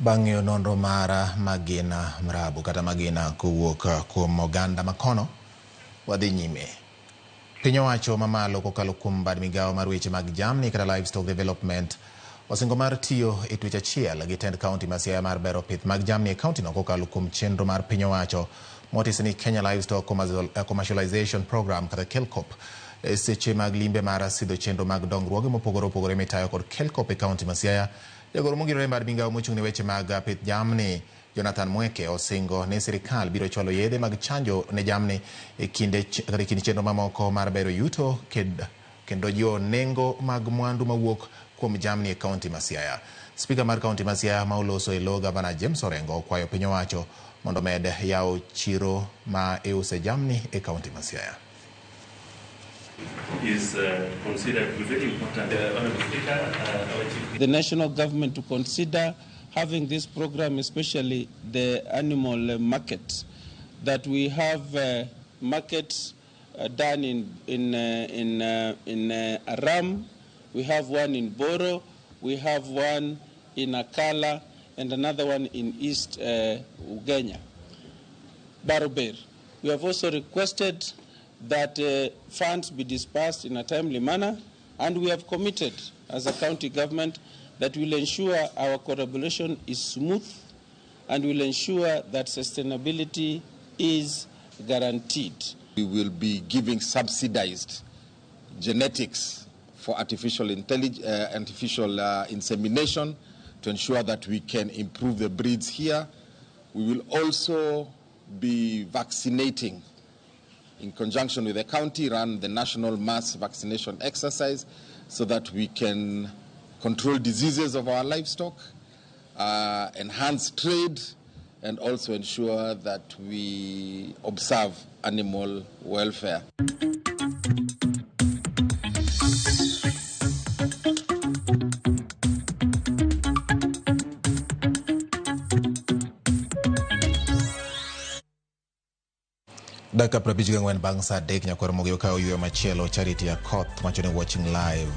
Bang' ng'iyo nonro mar Magina Mrabu kata Magina kowuok kuom oganda makono, wadhi nyime. Piny owacho mamalo kokalo kuom bad migawo mar weche mag jamni kata Livestock Development osingo mar tiyo e twech achiel gi tend kaunti ma Siaya mar bero pith mag jamni e kauntino kokalo kuom chenro mar piny owacho motis ni Kenya Livestock Commercialization Program kata KELCOP e seche mag limbe mar sidho chenro mag dongruoge mopogore opogore mitayo kod KELCOP e kaunti ma Siaya. Jagoro mongirore mar migawo mochung' ne weche mag pith jamni Jonathan Mweke osingo ni sirikal biro chwalo yedhe mag chanjo ne jamni e kinde kata e kind chenro mamoko mar bero yuto kendo jiwo nengo mag mwandu mawuok kuom jamni e kaunti ma Siaya. Spika mar kaunti ma Siaya ma oloso e lo gavana James Orengo okwayo piny owacho mondo omed yawo chiro ma iuse jamni e kaunti ma Siaya. Is considered to be very important. Honorable Speaker, our Chief The national government to consider having this program, especially the animal market, that we have markets done in Aram, we have one in Boro, we have one in Akala, and another one in East Ugenya, Barober. We have also requested that funds be dispersed in a timely manner, and we have committed as a county government that will ensure our collaboration is smooth and will ensure that sustainability is guaranteed. We will be giving subsidized genetics for artificial insemination to ensure that we can improve the breeds here. We will also be vaccinating in conjunction with the county, run the national mass vaccination exercise so that we can control diseases of our livestock, enhance trade, and also ensure that we observe animal welfare. Dakika 54 bang' saa 3 nyakwar Mogi okawo yweyo machielo. Charity Akoth wacho ni watching live.